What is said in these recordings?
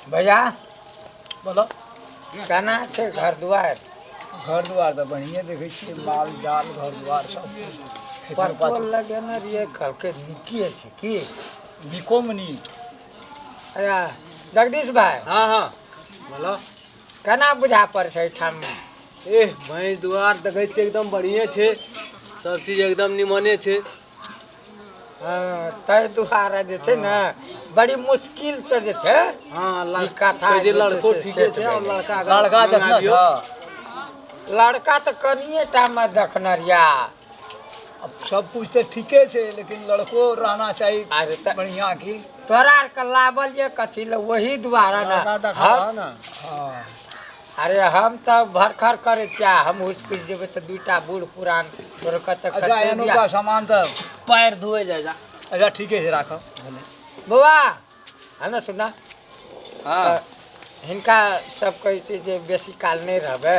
भैया बोलो। केना छै घर दुआर? घर दुआर तऽ बढ़िए देखै छियै, माल जाल घर दुआर सब खेती परतोल लगेने रहियै, कहलकै नीके छै की? नीकोमे नीक। अच्छा जगदीश भाई। हाँ हाँ बोलो। केना बुझा पड़ै छै एहिठाम? एह भैंस दुआर देखै छियै एकदम बढ़िए छै, सब चीज एकदम निमने छै। हँ, ताहि दुआरे जे छै ने बड़ी मुश्किल से जे छै हाँ ई कथा जे जे छै लड़को से ठीके सेट छै और भेलै। लड़का अगर लड़का देखने मंगाबियौ। छ? लड़का तऽ कनिए टा मे देखने रहिया। अब सब कुछ तऽ ठीके छै, लेकिन लड़को रहना चाही अरे तऽ बढ़िया की। तोरा आरके लाबल जे कथी लए वही दुआरे ने। लड़का देखा हम ने। हाँ अरे हम तऽ भरखर करै छियै, हम हुसकुस जेबै तऽ दूटा बूढ़ पुरान तोर कतऽ अच्छा कते एनुका बियाह। सामान तऽ पैर धोए जाय जा। अच्छा ठीके छै, राखब। बौआ हमे सुना। हाँ तऽ हिनका सब कहै छै जे बेसी काल नहि रहबै,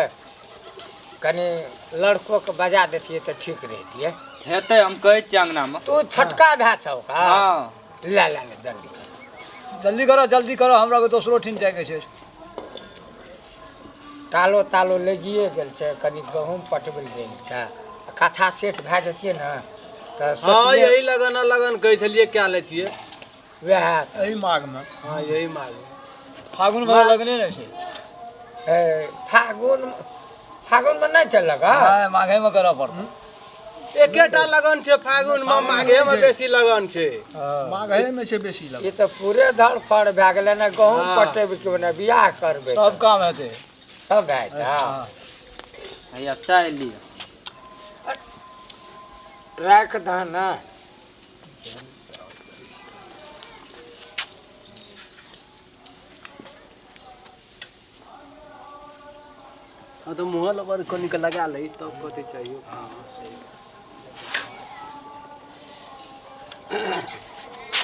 कनि लड़कोके बजा देतियै तऽ ठीक रहितियै। हेतै, हम कहै छियै अंगनामे। तू छोटका भाय छौ का? हाँ। ले ले ले जल्दी जल्दी करो, जल्दी करो, हमरा के दोसरो ठीन जायके छै। टालो तालो लगिए गेल छै, कनि गहूँम पटबै लए गेल छै, आ कथा सेट भए जतियै ने तऽ हाँ सोचलियै यही लगन लगन कहै छलियै क्या लेतियै वएह तऽ। एहि माघमे। हाँ यही माघ फागुन में लगने ने छै। ए, फागुन फागुनमे नहि छै लगन? हाँ, माघे में करऽ पड़तै। एकेटा लगन छै फागुन में, माघे में बेसी लगन छै। माघेमे छै बेसी लगन। ई तऽ पूरे धड़फड़ भए गेलै ने, गहूँम हाँ। पटेबै कि ने बियाह करबै? सब काम हेतै, सब भए जेतै। हाँ। हैया चाय लिअ। राखि दह ने। हाँ तो मुँह लबर कनिक लगा लै तब कथी चाहिए।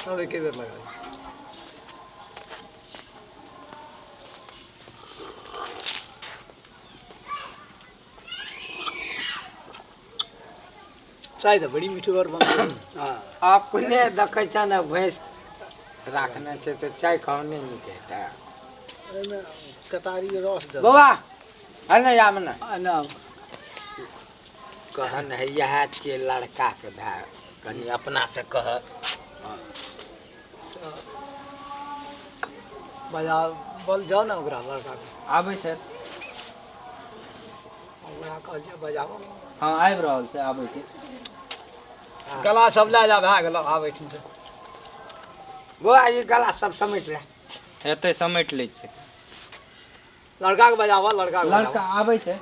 सब एके बेर लगा। चाय तऽ बड़ी मीठगर बनल। हाँ। अपने देखै छ ने भैंस राखने छै तऽ चाय खाउ नहि नीक हेतै? एहिमे केतारी रस दे। बौआ है ने आब ने। ना कहन है इएह छियै लड़काके भाय, कनि अपना से कह। बजा बोल जाओ ने ओकरा लड़का के। आबै छै। ओकरा कहलियै बजाबो। हाँ आबि रहल छै, आबै छै। गला सब लए जा, भए गेल आबै से। बौआ ई गला सब समेट ले। हेतै, समेट लै छियै। लड़का के बजाबो, लड़का के। लड़का आबै छै।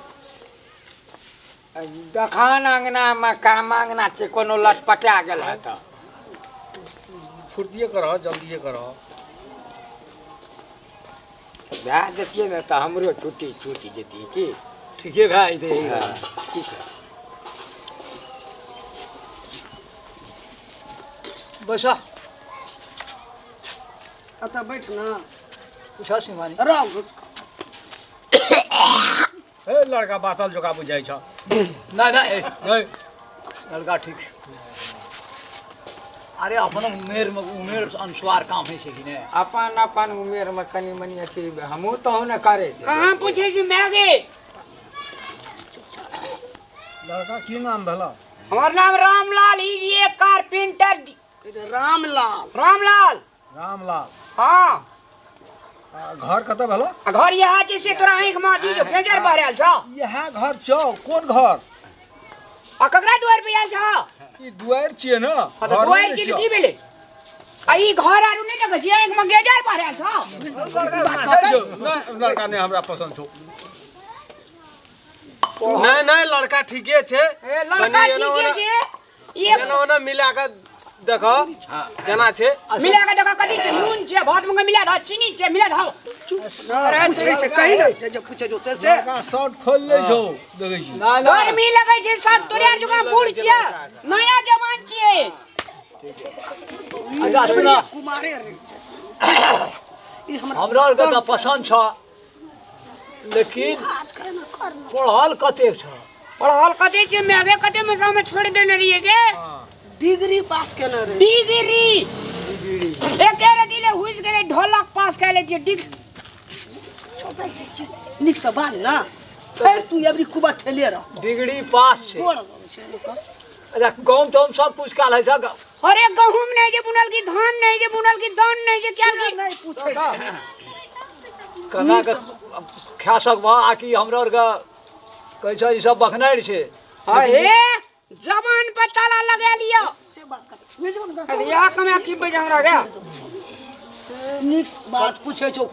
दखन अङ्गनामे काम अङ्गना छै, कोनो लटपटा गेल है तऽ फुर्तिए करह, जल्दिए करह। भए जतियै ने तऽ हमरो छुट्टी छूटि जेतियै की। ठीके भए जेतै। हाँ, की छै? बैसा। कतऽ बैठ ना। पूछा सिंघानी। रह घुस। हे लड़का बातल जोका बुझाइ छ। नहीं नहीं नहीं, लड़का ठीक। अरे अपन उमेर में उमेर अनुसार काम होइ छै कि नहि? अपन अपन उमेरमे कनि मनि अथी हमहूँ तहूँ ने करै छी। कहाँ पूछे छी मैं गे? लड़का की नाम भेल? हमर नाम रामलाल ई जी कारपेंटर। रामलाल। रामलाल। रामलाल। हाँ। आ, घर कतऽ भेल? आ घर यहाँ छै से तोरा आँखि में अथी जो गेजर बहरायल छौ। इएह घर छौ? कोन घर? आ ककरा दुआरि पे आयल छौ? ई दुआरि छियै ने। हाँ तऽ घर दुआरि नहि छी तऽ छियौ। की भेलै? आ ई घर आरू नहि देखै छियै, आँखि में गेजर बहरायल छौ। लड़का छौ। नहि, लड़का नहि हमरा पसन्द छौ। नहीं नहीं लड़का ठीके छै। ए लड़का कनि एना ठीके ओना छै। एक एना ओना मिला कऽ देखो केना छै। मिला के देखो कथी छै, नून छै भात में मिला दहो, चीनी छै मिला दहो। पूछै छै कही ने जे जे पूछै जो से से। लड़का शर्ट खोलि लै छौ, देखै छी। ना ना गर्मी लगै छै सब, तोरे आर जुका बूढ़ छियै, नया जवान छियै। अच्छा सुना, कुमारे रे ई हमरा हमरा आरके तऽ पसन्द छ, लेकिन पढ़ल कतेक छ? पढ़ल कते छै मैगे कते में सब में छोड़ देने रहिए गे। डिग्री पास केने रहे। डिग्री एके रे दिले हुइस गेलै, ढोलक पास कए ले छियै डिग्री। नीक से बाज ना फेर तू अबरी खूब ठेले रह। डिग्री पास छै। गोड़ लगै छै ओकर। अच्छा गहूम तहूम सब कुछ काल है छै। अरे गहूम नहीं जे बुनल की, धान नहीं जे बुनल की, दान नहीं जे क्या से की। नहि पूछै छै। केना के खा सकबह आ कि हमरा आरके कहै छै ई सब बखनारि छै। अरे जबान पर ताला लगा लियो। से बात कर बुझ ने। अरे या कमे की बज हमरा गया। नीक बात पूछै छौ,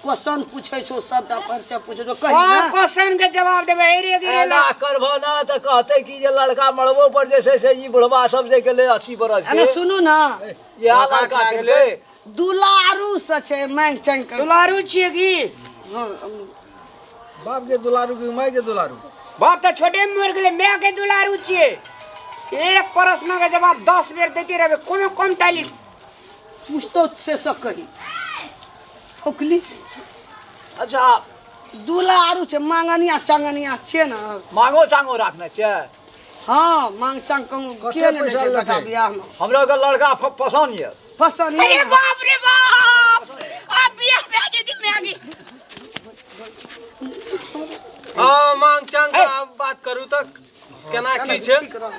क्वेश्चन पूछै छौ, सबटा परिचय पूछै छौ, कही सब ना। क्वेश्चन के जवाब देबै। अरे गिरे एना करबह ना तऽ कहतै कि जे लड़का मरबो पर जे छै से ई बुढ़बा सब जे गेलै 80 बरस एने के, सुनू ना, इएह लड़का के गेलै। दुलारू से छै मांग चांग के। दुलारू छियै की? हाँ, बाप के दुलारू की माय के दुलारू? बाप तऽ छोटे में मरि गेलै, माय के दुलारू छियै। एक प्रश्न के जवाब 10 बेर देते रहबै, कोनो कम ताली पूछतो से सब कही ठोकली। अच्छा दुलारू छै, मांगनिया चांगनिया छियै ना। मांगो चांगो राखने छियै? हाँ, मांग चांग कहूँ कते के नहि दै पैसा छै बेटा लेतै? बियाह में। हमरा के लड़का पसंद यऽ। पसंद अरे यऽ। बाप रे बाप, आप बियाह भए जेतै माय के। हाँ मांग चांग के आब बात करू तऽ केना की छै? ठीक रह।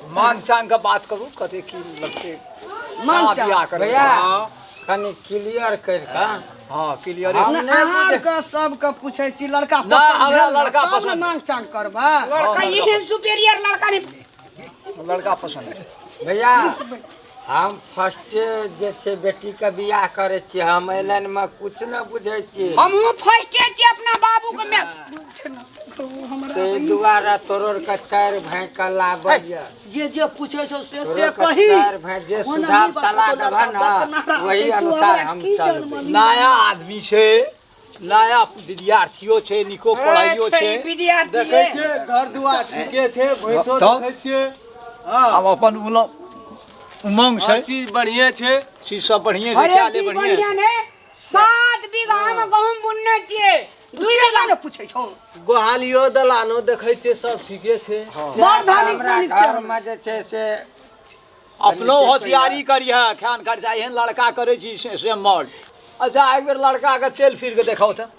मांग चांग के बात करू, कते की लगतै? मांग केना चांग। बियाह करबै? भैया हाँ। कनि क्लियर करि कऽ। हाँ क्लियर। हम नहि, नहि अहाँ बुझै- के सबके पूछै छी लड़का नहि, पसंद हमरा भेल ने, लड़का तब ने पसंद। मांग चांग करबै। लड़का एहन सुपीरियर लड़का नहीं। लड़का पसंद है। भैया हम फर्स्टे जे छै बेटी के बियाह करै छियै, हम एहि लाइन मे कुछ नहि बुझै छियै। हमहूँ फर्स्टे छियै अपना बाबू के माय। हमरा ताहि दुआरे तोरो के 4 भाई के लाबै यऽ। जे जे पूछै छौ से से तोरो के कही। 4 भाई जे ओना सुझाव नहि सलाह बतौ देबह लड़का ने, बकनारा वही छै, तू अनुसार हमरा हम की चलबै। जनमली? नया आदमी छै, नया विद्यार्थियो छै, निको पढ़ाइयो छै। विद्यार्थी देखै छियै घर दुआर ठीके छै, भैंसो तब? देखै छियै। हाँ आब अपन उमंग छै, हर चीज बढ़िए छै। चीज सब बढ़िए छै, अरे चाले की बढ़िए बढ़िया ने, 7 बीघा में गहूम बुनने छियै। तू से ने पूछै छौ। गोहालियो दलानो देखै छियै सब ठीके छै। बड़ धार्मिक हमरा मानिक छै घर मे जे छै से अपनो होशियारी करिहे, खान खर्चा एहन लड़का करै छी से मर्द। अच्छा एक बेर लड़का के चलि फिर के देखाउ तऽ।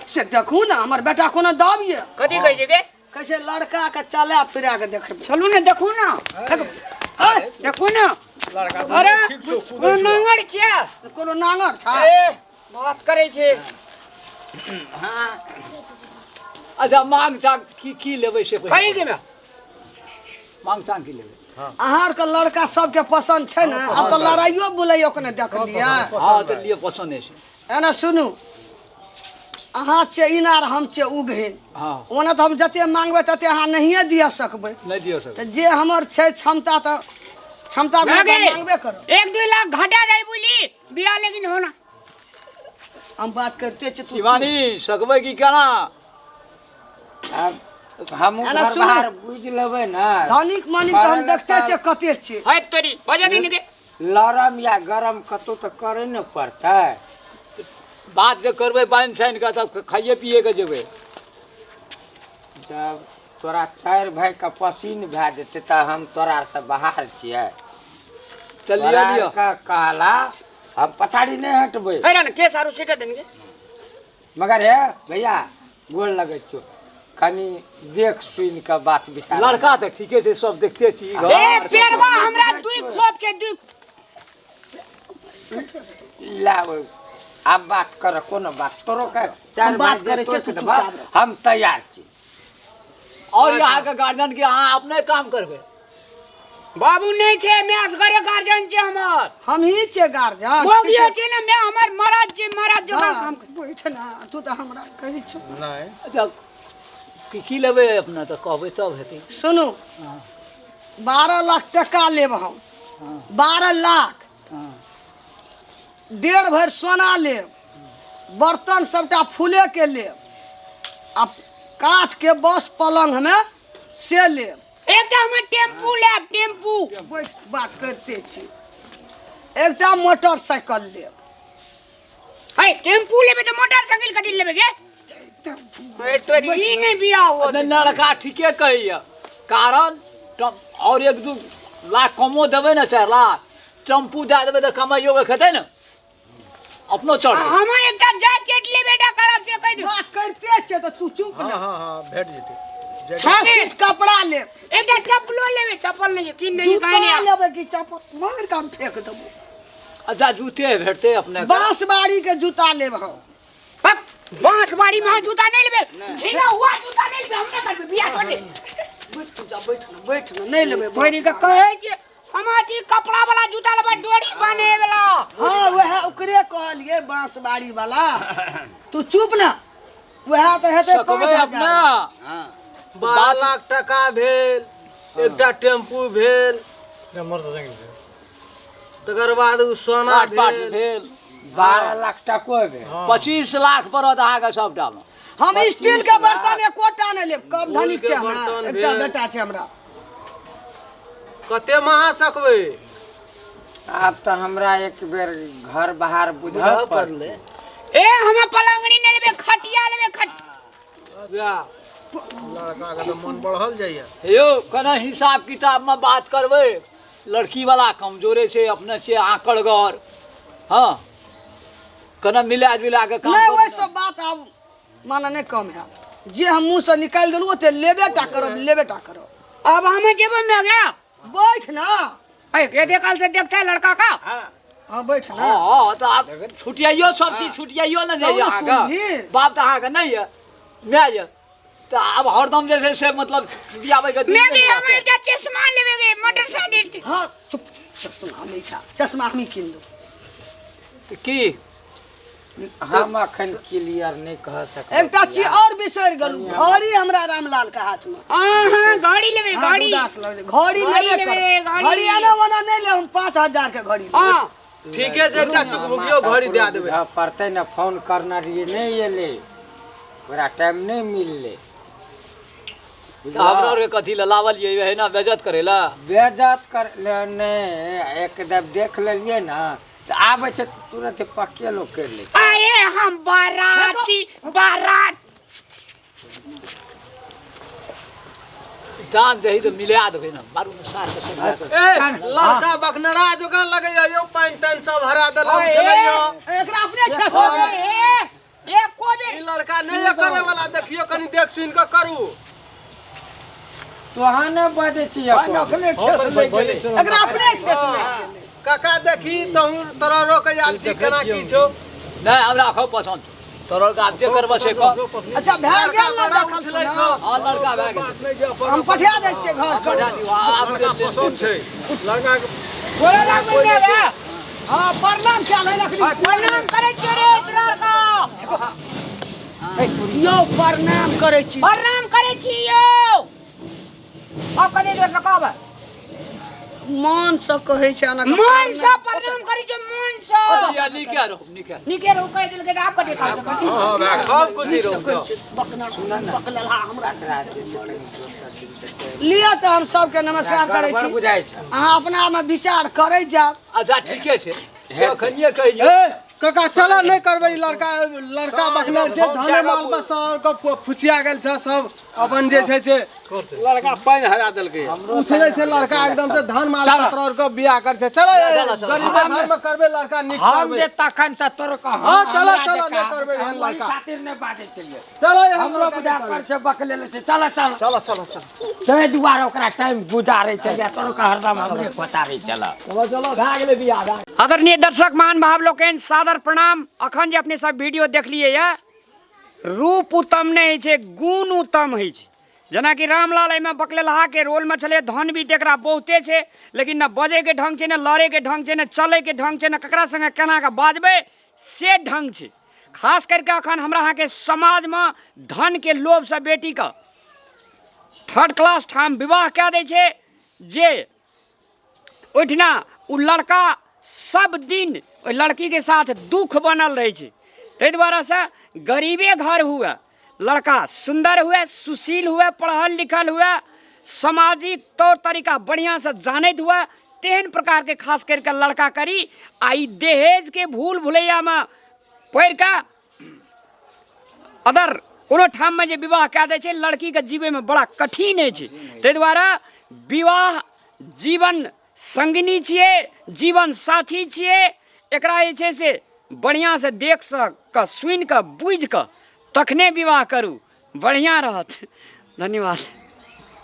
से देखू ने, हमर बेटा कोनो दब ये। कथी कहै छै गे? कहै छै लड़का के चला फिरा के देखबै। चलू ने देखू ना, देखू ना। लड़का अरे ठीक छौ, कुदै कोनो छौ। नांगर छियै? कोनो नांगर छै? ए बात करै छै। अच्छा मांग चांग की की लेबै से पहिने। कही के में मांग चांग की लेबै? अहाँ के लड़का सबके पसंद छै ने? आब तऽ लड़ाइयो बुलैयो के ने देखलियै। हाँ तऽ लिए पसंद छै। एना सुनू, अहाँ छियै इनार, हम छियै उगहिन। हाँ ओना तऽ हम जते मांगबै तते अहाँ नहिए दिअ सकबै। नहि दिअ सकबै। तऽ जे हमर छै क्षमता तऽ क्षमता मांगबे करब। 1-2 लाख घटा जाय बुझली बियाह लेकिन होना। हम बात करते छी तू। शिवानी सकबै की केना? आब हमहूँ एना घर सुनू। बाहर बुझि लेबै ने। धनिक मनिक तऽ हम देखते छियै कते छियै। है तोरी बजा दिन के लरम या गरम कतौ तऽ करै ने पड़तै। बात जे करबै बान्हि छानि कऽ तब खाइए पिए के जेबै। जब तोरा 4 भाई के पसीन भए जेतै तऽ हम तोरा से बाहर छियै। तऽ लिअ तोरा लिअ। के कहला हम पछाड़ी नहि हटबै। है ने केस आरू सीटे दिन के। मगर हे भैया गोर लगै छौ, कनि देख सुनि कऽ बात विचार। लड़का तऽ ठीके छै, सब देखते छी। ए पेरवा हमरा 2 खोप छै, 2 लाब आब बात कर, कोनो बात तोरो के 4 हम बात भाई करै जे छियै, तोड़ तू देबह, चुपचाप रह। हम तैयार छी। और यहाँ के गार्जियन के अहाँ अपने काम करबै। बाबू नहीं छै, मैं असगरे गार्जियन छियै हमर। हमही छियै गार्जियन। मोगियो छै ने, मैं हमर मरद छै, मरद जकाँ काम हाँ, बैठ ना, तू तऽ हमरा कहै छौ। नहि। अच्छा की की लेबै अपना तऽ कहबै तब हेतै। सुनू, 12 लाख टका लेब हम, 12 लाख। 1.5 भरि सोना लेब, बर्तन सबटा फूले के लेब, आ काठ के बस पलंग हमे से लेब। एकटा हमर टेम्पू लेब, टेम्पू। बैठ बात करते छी। एकटा मोटरसाइकिल लेब। है टेम्पू लेबै तऽ मोटरसाइकिल कथी लेबै गे? ए तोरी ई नहि बियाह होत। नहि, लड़का ठीके कहैया, कारण और 1-2 लाख कमो देबै ने, 4 लाख टेम्पू दए देबै तऽ कमाइयो के खेतै ने, अपनो चढ़। हम एकटा जैकेट लेबे टा करब से कहि दू। छियै तऽ तू चुप हँ ने। हँ हँ, भेट जेतै। 6 सीट कपड़ा लेब। एकटा चप्पलो लेबै, चप्पल नहि कीन नहीं। जूता काहे नहीं लेबै कि चप्पल? मारि कऽ हम फेंक देबो। अच्छा, जूते भेटतै अपने के? बांसबाड़ी के जूता लेब हम। बांस बाड़ी में जूता नहीं लेबे, घिना हुआ जूता नहीं लेबे, हम नहीं करबे बियाह, छोड़ दे। बैठ तू, जा, बैठ ने, बैठ ने, नहीं लेबै। कोई के कहै छै हम अथी कपड़ा वाला जूता लेबै, डोरी बान्हे वाला। हाँ, वएह ओकरे कहलियै बांसबाड़ी वाला। तू चुप ने, वएह तऽ हेतै। सकबै 5000। अपना? 12 लाख टका भेल, एकटा टेम्पू भेल, तकर बाद ओ सोना काट पाट भेल। भेल। 12 लाख टको भेल। 25 लाख पड़त अहाँके सबटामे। हम स्टील के बर्तन एकोटा नहि लेब, कम धनिक के छै हमरा। बर्तन एकटा भेल। बेटा छै हमरा। कते महा सकबै? आब तऽ हमरा एक बेर घर बाहर बुझऽ पड़लै। ए, हम पलंगड़ी नहीं लेबे, खटिया लेबे, खट बियाह लड़का के तऽ मन बढ़ल जाइए। यौ, केना हिसाब किताबमे बात करबै? लड़की वाला कमजोरे छै, अपने छै आकड़गर। हँ, केना मिला जुला के काम नहि, करू ओहि ने। सब बात आब माने नहि कम हैत। जे हम मुँहसँ निकालि देलहुँ, ओते लेबे टा करब, लेबे टा करब। अब हम जेबो में गया। बैठ ना। ए, ये काल से देखता है लड़का का। हाँ, बैठ ना। हँ, तऽ आब छुटियाइयो सब चीज छुटियाइयो ने जाइए। तब ने अहाँके सुनही। बाप तऽ अहाँके नहि यऽ, माय यऽ, तऽ आब हरदम जे छै से मतलब छुटियाबैके दिन मैं नहि भी हम रहतै। एकटा चश्मा लेबे गे, मोटरसाइकिल। हाँ, चुप, चश्मा नहि छै, चश्मा हमही कीन देब। तऽ की? हम अखन क्लियर नहि कह सकब। एकटा चीज और बिसरि गेलहुँ, घड़ी हमरा रामलाल के हाथ में। हाँ हाँ, गाड़ी लेबे। हाँ, गाड़ी। उदास लगलै। घड़ी घड़ी लेबे लेबै, करब। घड़ी। घड़ी एना ओना नहि लेब हम, 5000 के घड़ी लेब। हाँ। ठीके छै, एकटा चुकभुकियो घड़ी दए देबै। बुझऽ पड़तै ने। फोन करने रहियै, नहि एलै, ओकरा टाइम नहि मिललै। तऽ हमरा आरके कथी लए लावलियै एहिना बेज्जत करै लए? बेजत कर ले नहि, एकदम देख लेलियै ने तऽ आबै छै तऽ तुरंत पक्के लोक करि लै छै। आए हम बाराती, बारात। दान दही तऽ मिला देबै ने, मारू ने सार के सजा के। ए, लड़का बकनरा जोकान लगैया यौ, पानि तानि सब हरा देलक छलै यौ। एकरा अपने ठेस लगलै। ए, एको बेर ई लड़का नहि ये करे वाला, देखियौ कनि देख सुनि कऽ करू। तोहाँ नहि बजै छी पानि अखने ठेस लागि गेलै। एकरा अपने ठेस लागि गेलै। काका, देखी तहूँ तोरा रोके आयल छी, केना की छौ? नहि, हमरा खूब पसन्द छौ। तोहर आब जे करबऽ से कर। अच्छा, भए गेल ने बड़ा देखल उछलै सुनल? छौ। हँ, लड़का भए गेल। हम पठा दै छियै घर पठा कर। दियौ, आब लड़का पसन्द छै लड़का के। बोला लागबै ने रे। हाँ, प्रणाम कयल है अखनी। प्रणाम करै छियै रे लड़का। यौ, प्रणाम करै छी। प्रणाम करै छी यौ। अब कनी देर रकाब। मन से कहै छै एना कऽ। मन से प्रणाम करै छियै, मन से। या नीके रहू, नीके। नीके रहू कहि देलकै तऽ आब कथी काम छै? हँ, भए गेल। सब कुछ रहू। बकलहा हमरा लिअ तऽ हम सबके नमस्कार करै गड़बड़ छी। बुझाइ छै। अहाँ अपना मे विचार करै जायब। अच्छा, ठीके छै, से अखनिये कहि दियौ। ए काका, चल, नहि करबै। ई लड़का, लड़का बकनर छै, धाने माल पर सब के फुसिया गेल छै, सब अपन जे छै से लड़का पानि हरा देलकै। उछलै छै लड़का एकदम से, धान माल पत्र और के बियाह कर छै। चलो, गरीब घर में करबै, लड़का नीक हम करबै। जे तखन से तोर कह। हाँ, चलो, चलो, नहि करबै एहन लड़का। खातिर नहि बाजै छलियै। चलो, एहन हमरो लड़का बुझा नहि पर करबै। छै, बकले छै। चल चल। चलो चलो चलो। ताहि दुआरे ओकरा टाइम गुजारै छलियै, तोर के हरदम हमरे पचारै छल। चलो चलो, भए गेलै बियाह, भए गेलै। आदरणीय दर्शक महान भाव लोकनि, सादर प्रणाम। अखन जे अपने सब वीडियो देखलियै यऽ, रूप उत्तम नहि होइ छै, गुण उत्तम होइ छै। जेनाकि रामलाल एहिमे बकलेलहाके रोलमे छलै। धन भी तऽ एकरा बहुते छै, लेकिन ने बजैके ढङ्ग छै, ने लड़ैके ढङ्ग छै, ने चलैके ढङ्ग छै, ने ककरा सङ्गे केना कऽ बाजबै से ढङ्ग छै। खास करिके अखन हमरा अहाँके समाजमे धनके लोभसँ बेटीके थर्ड क्लास ठाम विवाह कए दै छै, जे ओहिठिना ओ लड़का सब दिन ओहि लड़कीके साथ दुख बनल रहै छै। ताहि दुआरेसँ गरीबे घर हुए, लड़का सुन्दर हुए, सुशील हुए, पढ़ल लिखल हुए, सामाजिक तौर तरीका बढ़िआँसँ जानैत हुए, तेहन प्रकारके खास करिके लड़का करी। आ ई दहेजके भूल भुलैयामे पड़िके अदर कोनो ठाममे जे विवाह कए दै छै, लड़कीके जीवैमे बड़ा कठिन होइ छै। ताहि दुआरे विवाह जीवन संगिनी छियै, जीवन साथी छियै। एकरा जे छै से बढ़िआँसँ देख कऽ, सुनि कऽ, बुझि कऽ तखने विवाह करू, बढ़िआँ रहत। धन्यवाद।